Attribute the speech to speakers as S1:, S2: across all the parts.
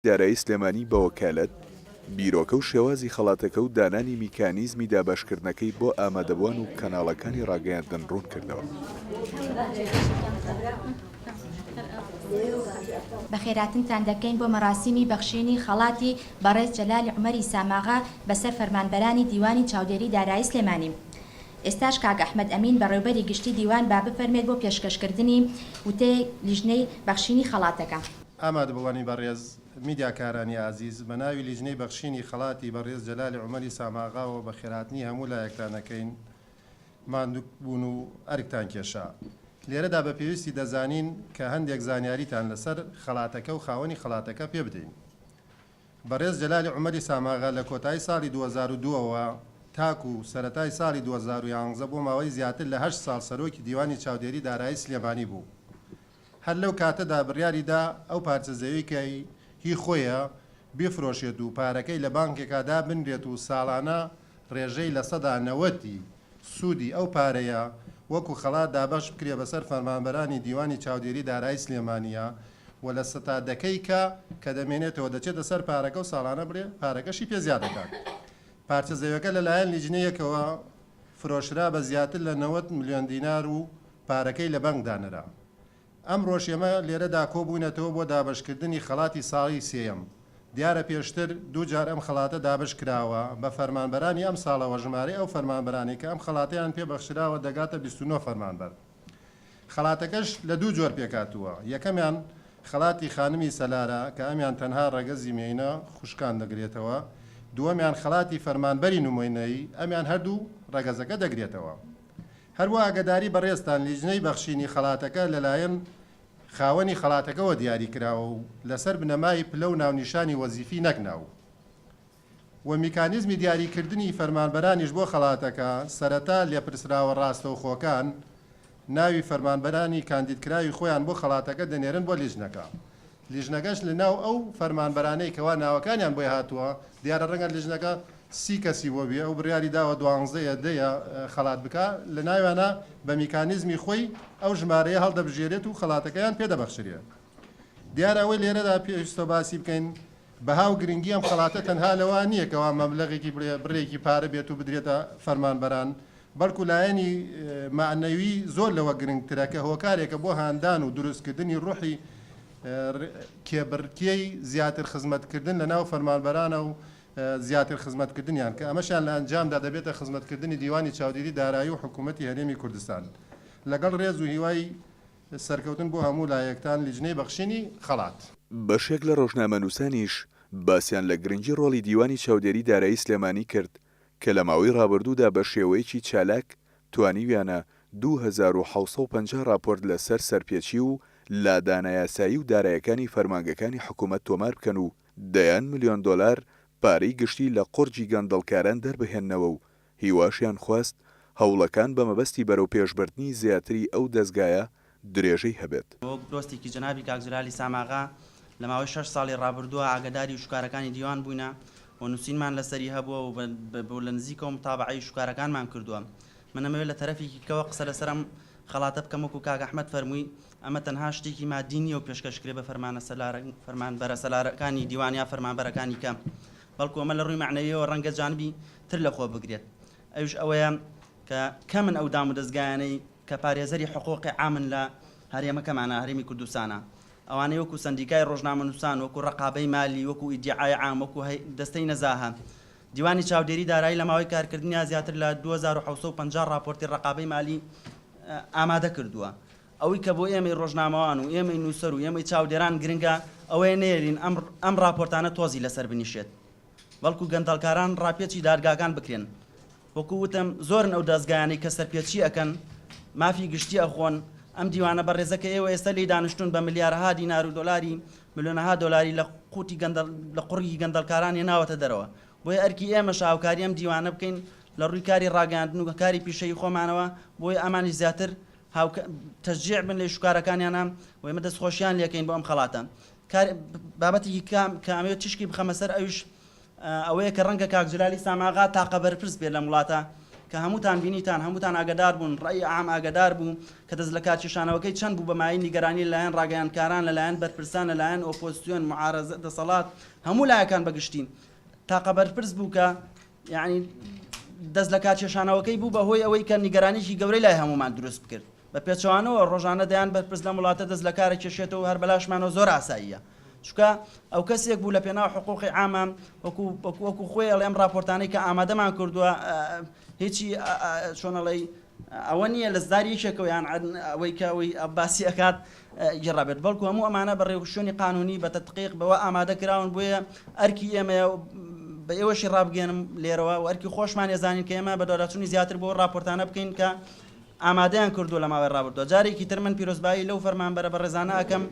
S1: دارایی سلێمانی بە وەکالەت، بیرۆکە و شێوازی خەڵاتەکە و دانانی میکانیزمی دابەشکردنەکەی بۆ ئامادەبووان و کەناڵەکانی ڕاگەیاندن ڕوونکردەوە.
S2: بەخێراتنتان دەکەین بۆ مەراسیمی بەخشینی خەڵاتی بەڕێز جەلالی عومەری ساماغا بەسەر فەرمانبەرانی دیوانی چاودێری دارایی سلێمانی. ئێستاش کاک ئەحمەد ئەمین بەڕێوبەری گشتی دیوان با بفەرمێت بۆ پێشکەشکردنی وتەیەک لیژنەی بەخشینی خەڵاتەکە.
S3: ئامادەبووانی بەڕێز، میدیاکارانی ئازیز، بە ناوی لیژنەی بەخشینی خەڵاتی بەڕێز جەلالی عومەری ساماغاوە بەخێرهاتنی هەموو لایەکتان ئەکەین، ماندووبوون و ئەرکتان کێشا. لێرەدا بە پێویستی دەزانین کە هەندێک زانیاریتان لەسەر خەڵاتەکە و خاوەنی خەڵاتەکە پێ بدەین. بەڕێز جەلالی عومەری ساماغا لە کۆتایی ساڵی 2002 ەوە تاکوو سەرەتای ساڵی 2011 بۆ ماوەی زیاتر لە هەشت ساڵ سەرۆکی دیوانی چاودێری دارایی سلێمانی بوو. هەر لەو کاتەدا بڕیاری دا ئەو پارچە زەویەی کە هی خۆیە بیفرۆشێت و پارەکەی لە بانکێکا دابنرێت و ساڵانە ڕێژەی 90% ی سوودی ئەو پارەیە وەکو خەڵات دابەش بکرێ بەسەر فەرمانبەرانی دیوانی چاودێری دارایی سلێمانییە و لە دەکەی کە کە دەمێنێتەوە دەچێتە سەر پارەکە و ساڵانە بڕێ پارەکەشی پێ زیاد دەکات. پارچە زەویەکە لەلایەن لیجنەیەکەوە فرۆشرا بە زیاتر لە 90 ملیۆن دینار و پارەکەی لە بانک دانرا. ئەمڕۆش ئێمە لێرەدا کۆبووینەتەوە بۆ دابەشکردنی خەڵاتی ساڵی سێیەم. دیارە پێشتر دوو جار ئەم خەڵاتە دابەش کراوە بە فەرمانبەرانی ئەمساڵەوە ژمارەی ئەو فەرمانبەرانەی کە ئەم خەڵاتەیان پێ بەخشراوە دەگاتە 29 فەرمانبەر. خەڵاتەکەش لە دوو جۆر پێکهاتووە، یەکەمیان خەڵاتی خانمی سەلارە کە ئەمیان تەنها ڕەگەزی مێینە خوشکان دەگرێتەوە، دووەمیان خەڵاتی فەرمانبەری نموونەیی ئەمیان هەردوو ڕەگەزەکە دەگرێتەوە. هەروا ئاگەداری بەڕێزتان لیژنەی بەخشینی خەڵاتەکە لەلایەن خاوەنی خەڵاتەکەوە دیاری کراوە و لەسەر بنەمای پلە و ناونیشانی وەزیفی نەک ناو و میکانیزمی دیاری کردنی فەرمانبەرانیش بۆ خەڵاتەکە سەرەتا لێپرسراوە ڕاستەوخۆکان ناوی فەرمانبەرانی کاندیدکراوی خۆیان بۆ خەڵاتەکە دەنێرن بۆ لیژنەکە لیژنەکەش لە ناو ئەو فەرمانبەرانەی کەوا ناوەکانیان بۆی هاتووە، دیارە ڕەنگە لیژنەکە 30 کەسی بۆ بێ، ئەو بڕیاری داوە 12 یە دەیە خەڵات بکا، لە ناویانە بە میکانیزمی خۆی ئەو ژمارەیە هەڵدەبژێرێت و خەڵاتەکەیان پێ دەبەخشرێ. دیارە ئەوەی لێرەدا پێویستە باسی بکەین، بەها و گرنگی ئەم خەڵاتە تەنها لەوە نییە کەوا مەبلەغێکی بڵێ بڕێکی پارە بێت و بدرێتە فەرمانبەران، بەڵکو لایەنی مەعنەوی زۆر لەوە گرنگترە کە هۆکارێکە بۆ هاندان و دروستکردنی ڕوحی کێبڕکێی زیاتر خزمەتکردن لەناو فەرمانبەرانە و زیاتر خزمەتکردنیان کە ئەمەشیان لە ئەنجامدا دەبێتە خزمەتکردنی دیوانی چاودێری دارایی و حکوومەتی هەرێمی کوردستان. لەگەڵ ڕێز و هیوای سەرکەوتن بۆ هەموو لایەکتان لیژنەی بەخشینی خەڵات.
S1: بەشێک لە ڕۆژنامەنووسانیش باسیان لە گرنگی ڕۆڵی دیوانی چاودێری دارایی سلێمانی کرد کە لە ماوەی ڕابردوودا بە شێوەیەکی چالاک توانیویانە 2750 ڕاپۆرت لەسەر سەرپێچی و لادانە یاسایی و دارایەکانی فەرمانگەکانی حکومەت تۆمار بکەن و دەیان ملیۆن دۆلار پارەی گشتی لە قوڕگی گەندەڵکاران دەربهێننەوە و هیواشیان خواست هەوڵەکان بە مەبەستی بەرەوپێشبردنی زیاتری ئەو دەزگایە درێژەی هەبێت.
S4: وەک دۆستێکی جەنابی کاک جەلالی ساماغا لە ماوەی شەش ساڵی ڕابردووە ئاگەداری ئیشوکارەکانی دیوان بووینە و نووسینمان لەسەری هەبووە و لە نزیکەوە متابەعەی ئیشوکارەکانمان کردووە. من ئەمەوێت لە تەرەفێکی کەوە قسە لەسەر ئەم خەڵاتە بکەم وەکو کاک ئەحمەد فەرمووی ئەمە تەنها شتێکی مادی نییە و پێشکەش کرێ بە فەرمانە سەلارە فەرمانبەرە سەلارەکانی دیوان یا فەرمانبەرەکانی کە بەڵکو ئەمە لە ڕووی مەعنەویەوە ڕەنگە جانبی تر لە خۆ بگرێت ئەویش ئەوەیە کە کەمن ئەو دامودەزگایانەی کە پارێزەری حقوقی عامن لە هەرێمەکەمانا، هەرێمی کوردستانا، ئەوانەی وەکو سەندیکای ڕۆژنامەنووسان، وەکو ڕەقابەی مالی، وەکو ئیدیعای عام، وەکو دەستەی نەزاهە. دیوانی چاودێری دارایی لە ماوەی کارکردنیا زیاتر لە 2750 ڕاپۆرتی ڕەقابەی مالی ئامادە کردووە. ئەوەی کە بۆ ئێمەی ڕۆژنامەوان و ئێمەی نووسەر و ئێمەی چاودێران گرنگە ئەوەیە نەیەلین ئەم ئەم ڕاپۆرتانە تۆزی لەسەر بنیشێت، بەڵکو گەندەڵکاران ڕاپێچی دادگاکان بکرێن. وەکو وتم زۆرن ئەو دەزگایانەی کە سەرپێچی ئەکەن مافی گشتی ئەخۆن، ئەم دیوانە بەڕێزە کە ئێوە ئێستا لێی دانیشتوون بە ملیارەها دینار و دۆلاری ملیۆنەها دۆلاری لە قوتی گەندەڵ لە قوڕگی گەندەڵکاران هێناوەتە دەرەوە بۆیە ئەرکی ئێمەشە هاوکاری ئەم دیوانە بکەین لە ڕووی کاری ڕاگەیاندن و کاری پیشەیی خۆمانەوە بۆیە ئەمانیش زیاتر هاوکا تەشجیع بن لە ئیشوکارەکانیانا و ئێمە دەستخۆشیان لێکەین بۆ ئەم خەڵاتە کار بابەتێکی کام کە ئەمەوێت تیشکی بخەمە سەر ئەویش ئەوەیە کە ڕەنگە کاک جلالی ساماغا تاقە بەرپرس بێت لەم وڵاتە. کە هەمووتان بینیتان، هەمووتان ئاگەدار بوون، ڕەئی عام ئاگەدار بوو کە دەست لەکارکێشانەوەکەی چەند بوو بە مایەی نیگەرانی لە لایەن ڕاگەیاندکاران، لە لایەن بەرپرسان، لە لایەن ئۆپۆزسیۆن، معارەزە، دەسەڵات، هەموو لایەکان بە گشتی. تاقە بەرپرس بوو کە یەعنی دەست لەکارکێشانەوەکەی بوو بە هۆی ئەوەی کە نیگەرانیی گەورەی لای هەموومان دروست بکرد. بە پێچەوانەوە ڕۆژانە دەیان بەرپرس لەم وڵاتە دەست لەکارە کێشێتەوە و هەر بەلاشمانەوە زۆر ئاساییە. چونکە ئەو کەسێک بوو لە پێناو حقوقی عامە وەکو وەکو وەکو خۆی ئەڵێ ئەم ڕاپۆرتانەی کە ئامادەمان کردووە هیچی چۆن ئەڵێی ئەوە نییە لە زاری یەکێکەوە یان ئەوەی کە ئەوەی باسی ئەکات گێڕابێت بەڵکو هەموو ئەمانە بە ڕێوشوێنی قانونی بە تەدقیق بەوە ئامادە کراون بۆیە ئەرکی ئێمەیە بە ئێوەشی ڕابگەێنم لێرەوە و ئەرکی خۆشمان ێزانین کە ئێمە بەدواداچوونی زیاتر بۆ ڕاپۆرتانە بکەین کە ئامادەیان کردووە لە ماوەی ڕابردووە جارێکی تر من پیرۆزبایی لەو فەرمانبەرە بەڕێزانە ئەکەم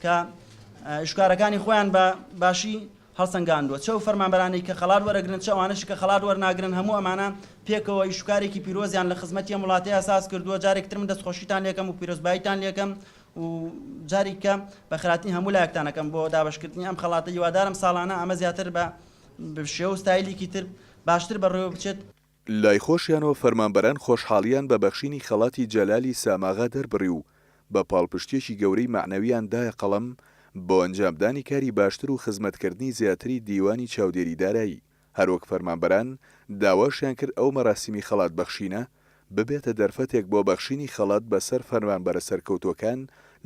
S4: کە ئیشکارەکانی خۆیان بە باشی هەڵسەنگاندووە چ ئەو فەرمانبەرانەی کە خەڵات وەرەگرن چ ئەوانەشی کە خەڵات وەرناگرن هەموو ئەمانە پێکەوە ئیشوکارێکی پیرۆزیان لە خزمەتی ئەم وڵاتەیا ساز کردووە جارێکی تر من دەستخۆشیتان لێکەم و پیرۆزباییتان لێکەم و جارێکە بەخێرهاتنی هەموو لایەکتان ئەکەم بۆ دابەشکردنی ئەم خەڵاتە هیوادارم ساڵانە ئەمە زیاتر بە شێوە و ستایلێکی تر باشتر بەڕێوە بچێت.
S1: لای خۆشیانەوە فەرمانبەران خۆشحاڵییان بە بەخشینی خەڵاتی جەلالی ساماغا دەربڕی و بە پاڵپشتییەکی گەورەی مەعنەوییان دایە قەڵەم بۆ ئەنجامدانی کاری باشتر و خزمەتکردنی زیاتری دیوانی چاودێری دارایی. هەروەک فەرمانبەران داواشیان کرد ئەو مەراسیمی خەڵات بەخشینە ببێتە دەرفەتێک بۆ بەخشینی خەڵات بەسەر فەرمانبەرە سەرکەوتووەکان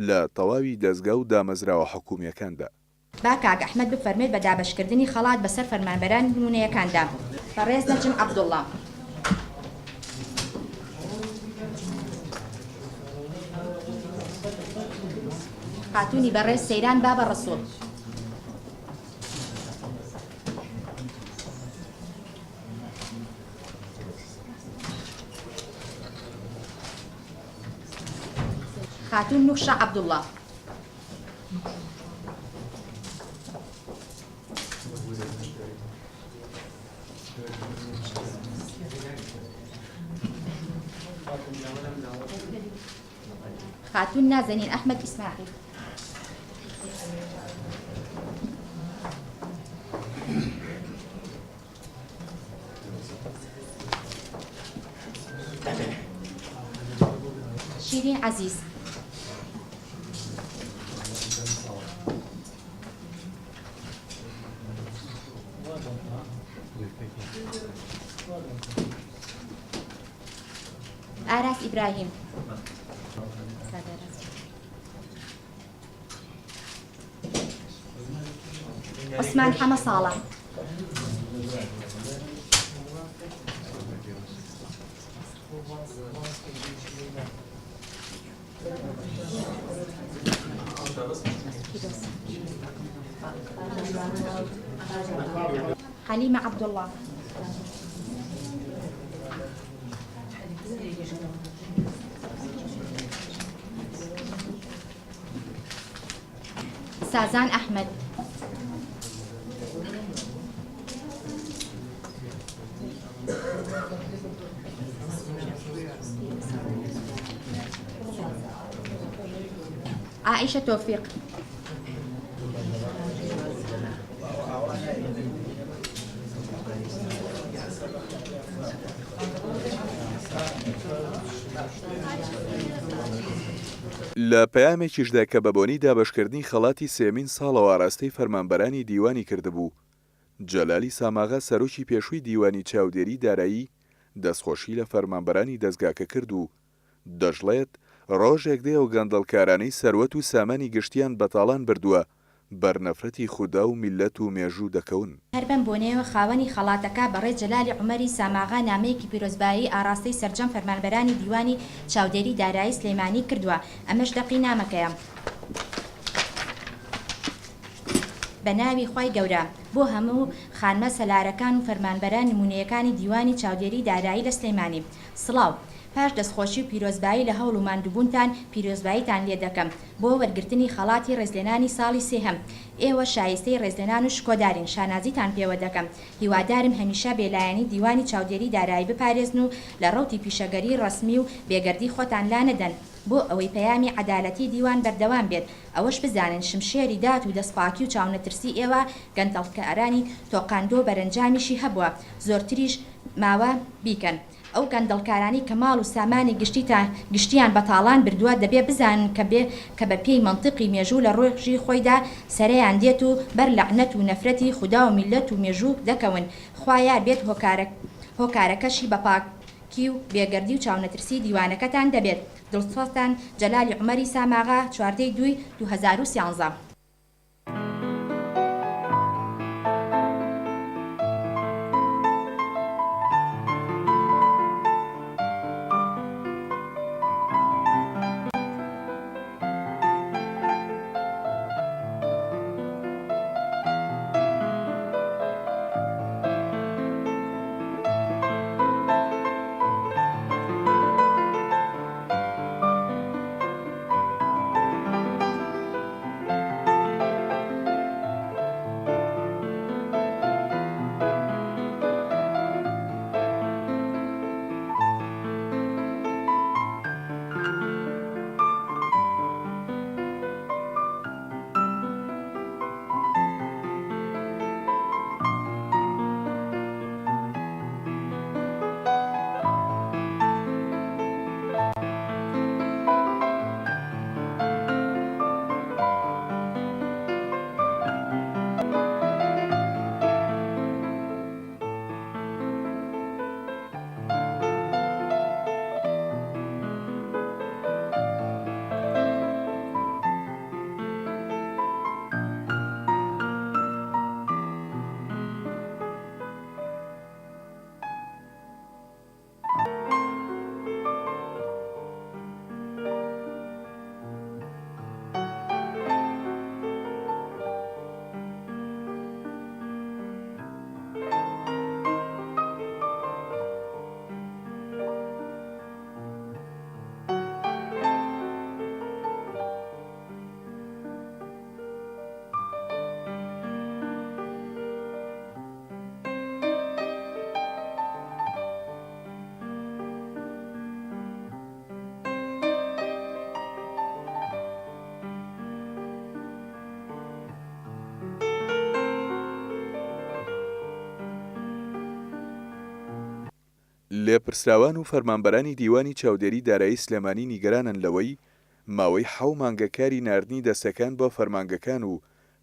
S1: لە تەواوی دەزگا و دامەزراوە حکوومییەکاندا.
S2: با کاک ئەحمەد بفەرموێت بە دابەشکردنی خەڵات بەسەر فەرمانبەرانی نموونەیەکاندا. بەڕێز نەجم عەبدوڵڵا. خاتوونی بەڕێز سەیران بابە ڕەسووڵ. خاتوون نوخشە عەبدوڵڵا. خاتوون نازەنین ئەحمەد ئیسماعیل. شیرین عەزیز. ئاراس ئیبراهیم. عوسمان حەمە ساڵح. حەلیمە عەبدوڵڵا. سازان ئەحمەد. عائیشە تۆفیق.
S1: لە پەیامێکیشدا کە بەبۆنەی دابەشکردنی خەڵاتی سێیەمین ساڵەوە ئاراستەی فەرمانبەرانی دیوانی کردبوو، جەلالی ساماغا سەرۆکی پێشووی دیوانی چاودێری دارایی دەستخۆشی لە فەرمانبەرانی دەزگاکە کرد و دەشڵێت، ڕۆژێک دێ ئەو گەندەڵکارانەی سەروەت و سامانی گشتیان بەتاڵان بردووە، بەر نەفرەتی خودا و میللەت و مێژوو دەکەون.
S2: هەر بەم بۆنەیەوە خاوەنی خەڵاتەکە بەڕێز جەلالی عومەری ساماغا نامەیەکی پیرۆزبایی ئاڕاستەی سەرجەم فەرمانبەرانی دیوانی چاودێری دارایی سلێمانی کردووە، ئەمەش دەقی نامەکەیە. بە ناوی خوای گەورە بۆ هەموو خانمە سەلارەکان و فەرمانبەرە نموونەیەکانی دیوانی چاودێری دارایی لە سلێمانی سڵاو. پاش دەستخۆشی و پیرۆزبایی لە هەوڵ و ماندووبوونتان پیرۆزباییتان لێ دەکەم بۆ وەرگرتنی خەڵاتی ڕێزلێنانی ساڵی سێهەم. ئێوە شایستەی ڕێزلێنان و شکۆدارین، شانازیتان پێوە دەکەم. هیوادارم هەمیشە بێلایەنی دیوانی چاودێری دارایی بپارێزن و لە ڕەوتی پیشەگەری ڕەسمی و بێگەردی خۆتان لانەدەن بۆ ئەوەی پەیامی عەدالەتی دیوان بەردەوام بێت. ئەوەش بزانن شمشێری داد و دەستپاکی و چاونەترسی ئێوە گەندەڵکارانی تۆقاندووە و بەرەنجامیشی هەبووە، زۆرتریش ماوە بیکەن. ئەو گەندەڵکارانەی کە ماڵ و سامانی گشتیتان گشتیان بە تاڵان بردووە دەبێ بزانن کە بێ کە بە پێی مەنتیقی مێژوو لە ڕۆژی خۆیدا سەرەیان دێت و بەر لەعنەت و نەفرەتی خودا و میللەت و مێژوو دەکەون خوا یار بێت هۆکارە هۆکارەکەشی بە پاکی و بێگەردی و چاونەترسی دیوانەکەتان دەبێت دڵسۆزتان جەلالی عومەری ساماغا 14 ی دووی 2013.
S1: لێپرسراوان و فەرمانبەرانی دیوانی چاودێری دارایی سلێمانی نیگەرانن لەوەی ماوەی حەو مانگە کاری ناردنی دەستەکان بۆ فەرمانگەکان و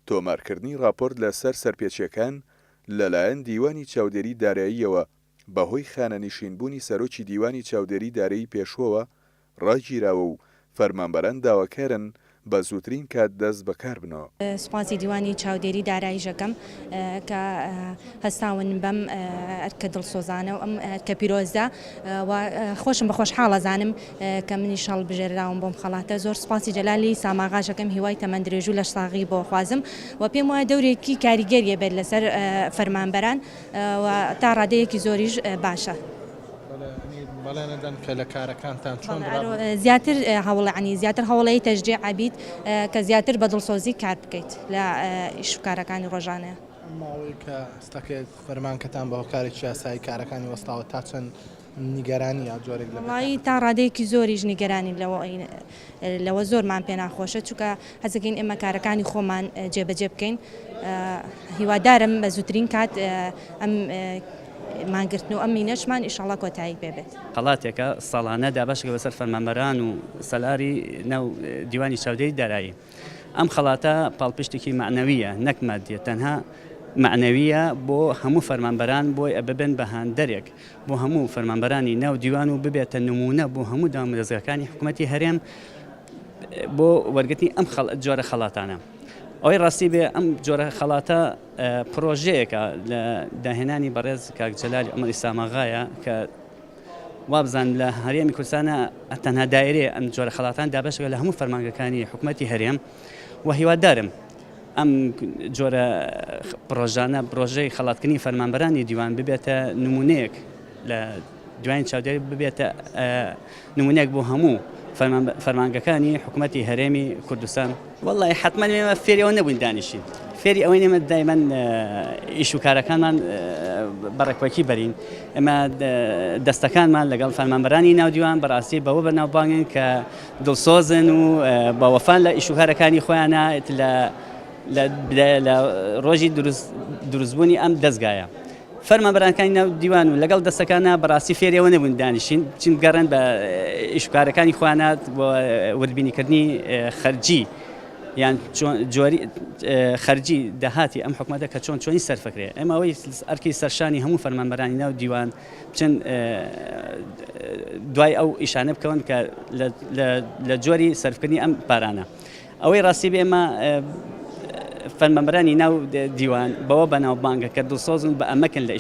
S1: تۆمارکردنی ڕاپۆرت لەسەر سەرپێچیەکان لەلایەن دیوانی چاودێری داراییەوە بەهۆی خانەنشینبوونی سەرۆکی دیوانی چاودێری دارایی پێشووەوە ڕاگیراوە و فەرمانبەران داواکارن بە زووترین کات دەست بەکاربنەوە.
S5: سوپاسی دیوانی چاودێری داراییش ئەکەم کە هەستاون بەم ئەرکە دڵسۆزانە و ئەم ئەرکە پیرۆزە و خۆشم بە خۆشحاڵ ئەزانم کە منیش هەڵبژێرراوم بۆم خەڵاتە زۆر سوپاسی جەلالی ساماغاش ئەکەم هیوای تەمەن درێژ و لەشساغی بۆ خوازم و پێم وایە دەورێکی کاریگەریە بێت لەسەر فەرمانبەران و تا ڕادەیەکی زۆریش باشە.
S6: بەڵێنەدەن کە لە کارەکانتان چۆن
S5: زیاتر هەوڵ ینی زیاتر هەوڵەی تەشجیع ئەبیت کە زیاتر بە دڵسۆزی کار بکەیت لە ئیش و کارەکانی ڕۆژانەیە.
S6: ئەم ماوەی کە ئێستاکە فەرمانکەتان بە هۆکارێکی یاسایی کارەکانی وەستاوە تا چەند نیگەرانی یا جۆرێک لە
S5: وەڵایی تا ڕادەیەکی زۆریش نیگەرانین لەوە لەوە زۆرمان پێ ناخۆشە چونکە حەزەکەین ئێمە کارەکانی خۆمان جێبەجێ بکەین هیوادارم بە زووترین کات ئەم مانگرتن و ئەم مینەشمان ئیشەڵا کۆتایی پێ بێت.
S7: خەڵاتێکە ساڵانە دابەشکرا بەسەر فەرمانبەران و سەلاری ناو دیوانی چاودێری دارایی. ئەم خەڵاتە پاڵپشتێکی مەعنەوییە نەک مادیە، تەنها مەعنەوییە بۆ هەموو فەرمانبەران بۆی ببن بە هاندەرێک بۆ هەموو فەرمانبەرانی ناو دیوان و ببێتە نموونە بۆ هەموو دامودەزگاکانی حکوومەتی هەرێم بۆ وەرگرتنی ئەم جۆرە خەڵاتانە. ئەوەی ڕاستی بێ ئەم جۆرە خەڵاتە پڕۆژەیەکە لە داهێنانی بەڕێز کاک جەلالی عومەری ساماغایە کە وابزانم لە هەرێمی کوردستانە تەنها دایرەیە ئەم جۆرە خەڵاتان دابەشەکە لە هەموو فەرمانگەکانی حکوومەتی هەرێم و هیوادارم ئەم جۆرە پڕۆژانە پرۆژەی خەڵاتکردنی فەرمانبەرانی دیوان ببێتە نمونەیەک لە دوایین چاودێری ببێتە نمونەیەک بۆ هەموو فەرمانگەکانی حکوومەتی هەرێمی کوردستان. وەڵی حەتمەن ئێمە فێری ئەوە نەبووین دانیشین فێری ئەوەین ئێمە دایمەن ئیش و کارەکانمان بەڕێکوەکی بەرین ئێمە دەستەکانمان لەگەڵ فەرمانبەرانی ناودیوان بەڕاستی بەوە بەناوبانگن کە دڵسۆزن و بەوەفان لە ئیش و کارەکانی خۆیانە لە لە ڕۆژی دروستبوونی ئەم دەستگایە. فەرمانبەرانکانی ناو دیوان و لەگەڵ دەستەکانە بەڕاستی فێری ئەوە نەبوون دانیشین بچین بگەڕێن بە ئیشوکارەکانی خۆیانە بۆ وردبینیکردنی خەرجی یان جۆری خەرجی داهاتی ئەم حکومەتە کە چۆن چۆنی سەرفەکرێ ئێمە ئەوەی ئەرکی سەرشانی هەموو فەرمانبەرانی ناو دیوان بچن دوای ئەو ئیشانە بکەون کە لە جۆری سەرفکردنی ئەم پارانە. ئەوەی ڕاستی بێ ئێمە فەرمانبەرانی ناو دیوان بەوە بەناوبانگە کە دڵسۆزن بە ئەمەکن لە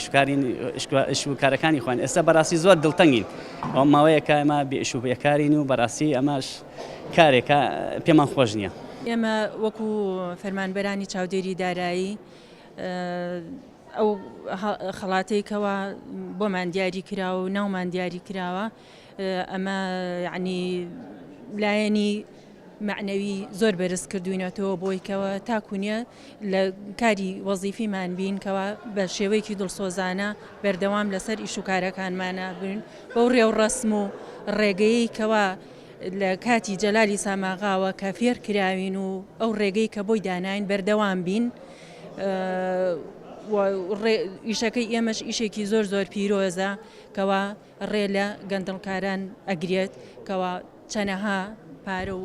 S7: ئیشوکارەکانی خۆیان ئێستا بەڕاستی زۆر دڵتەنگین ئەو ماوەیەکە ئێمە بێ ئیش و بێکارین و بەڕاستی ئەمەش کارێکە پێمان خۆش نییە.
S8: ئێمە وەکو فەرمانبەرانی چاودێری دارایی ئەو خەڵاتەی کەوا بۆمان دیاری کراوە و ناومان دیاری کراوە ئەمە یعنی لایەنی مەعنەوی زۆر بەرز کردوینەتەوە بۆی کەوا تاکو نیە لە کاری وەزیفیمان بین کەوا بە شێوەیەکی دڵسۆزانە بەردەوام لەسەر ئیش و کارەکانمانە بین بەو ڕێوڕەسم و ڕێگەیەی کەوا لە کاتی جەلالی ساماغاوە کە فێر کراوین و ئەو ڕێگەی کە بۆی داناین بەردەوام بین ئیشەکەی ئێمەش ئیشێکی زۆر زۆر پیرۆزە کەوا ڕێ لە گەندەڵکاران ئەگرێت کەوا چەنەها پارە و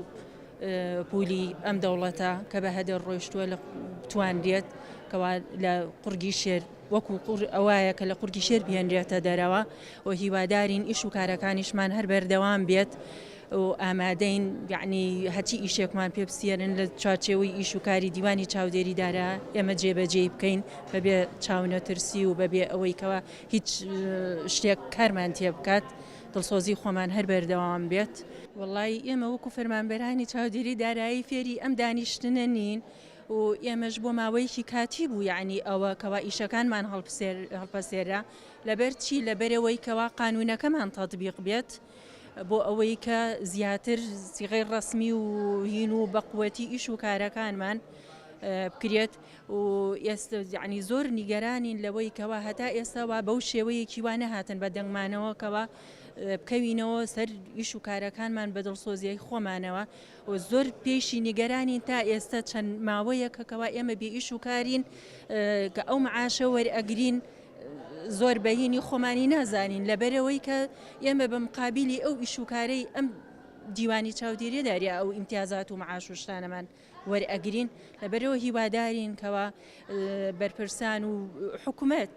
S8: پولی ئەم دەوڵەتە کە بە هەدەر ڕۆیشتووە لە بتوانرێت کەوا لە قوڕگی شێر وەکو قوڕ ئەوایە کە لە قوڕگی شێر بهێنرێتە دەرەوە و هیوادارین ئیش و کارەکانیشمان هەر بەردەوام بێت و ئامادەین یعنی هەرچی ئیشێکمان پێ بسیێرن لە چوارچێوەی ئیش و کاری دیوانی چاودێری دارا ئێمە جێبەجێی بکەین بەبێ چاونەترسی و بەبێ ئەوەی کەوا هیچ شتێک کارمان تێ بکات دڵسۆزی خۆمان هەر بەردەوام بێت. وەڵایی ئێمە وەکو فەرمانبەرانی چاودێری دارایی فێری ئەم دانیشتنە نین و ئێمەش بۆ ماوەیەکی کاتی بوو یەعنی ئەوە کەوا ئیشەکانمان هەڵپەسێرا لەبەر چی لەبەرئەوەی کەوا قانونەکەمان تەتبیق بێت بۆ ئەوەی کە زیاتر سیغەی ڕەسمی و هین و بەقوەتی ئیش و کارەکانمان بکرێت و ئێستا یەعنی زۆر نیگەرانین لەوەی کەوا هەتا ئێستا وا بەو شێوەیەکی وا نەهاتن بە دەنگمانەوە کەوا بکەوینەوە سەر ئیش و کارەکانمان بە دڵسۆزیی خۆمانەوە و زۆر پێیشی نیگەرانین تا ئێستا چەند ماوەیەکە کەوا ئێمە بێ ئیش و کارین کە ئەو معاشە وەرئەگرین زۆر بەهینی خۆمانی نازانین لەبەرەوەی کە ئێمە بە مقابلی ئەو ئیش و کارەی ئەم دیوانی چاودێریە داریا ئەو ئیمتیازات و معاش و شتانەمان وەرئەگرین لەبەرئەوە هیوادارین کەوا بەرپرسان و حکومەت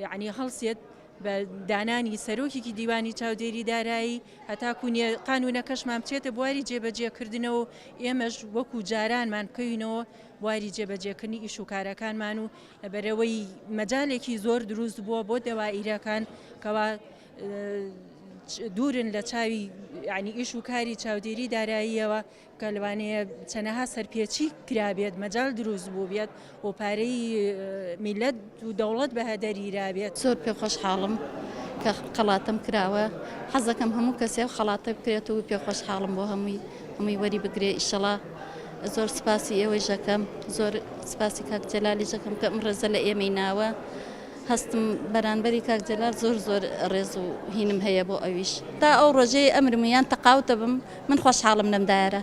S8: یعنی هەڵسێت بە دانانی سەرۆکێکی دیوانی چاودێری دارایی هەتاکو قانونەکەشمان بچێتە بواری جێبەجێکردنەوە و ئێمەش وەکو جارانمان بکەوینەوە بواری جێبەجێکردنی ئیش و کارەکانمان و لەبەرئەوەی مەجالێکی زۆر دروست بووە بۆ دەوائیرەکان کەوا دوورن لە چاوی یعنی ئیش و کاری چاودێری داراییەوە کە لەوانەیە چەنەها سەرپێچی کرابێت، مەجال دروست بووبێت و پارەی میللەت و دەوڵەت بە هەدەریرابێت.
S9: زۆر پێ خۆشحاڵم کە خەڵاتم کراوە حەزەکەم هەموو کەسێ ئەو خەڵاتە بکرێت و پێ خۆشحاڵم بۆ هەمووی هەمووی وەری بگرێ ئیشەڵا زۆر سپاسی ئێوەیش ئەکەم زۆر سپاسی کاک جەلالیش ئەکەم کە ئەم ڕێزە لە ئێمەی ناوە هەستم بەرانبەری کاک جەلال زۆر زۆر ڕێز و هینم هەیە بۆ ئەویش تا ئەو ڕۆژەی ئەمرم و یان تەقاوتە بم من خۆشحاڵم لەم دایەرە.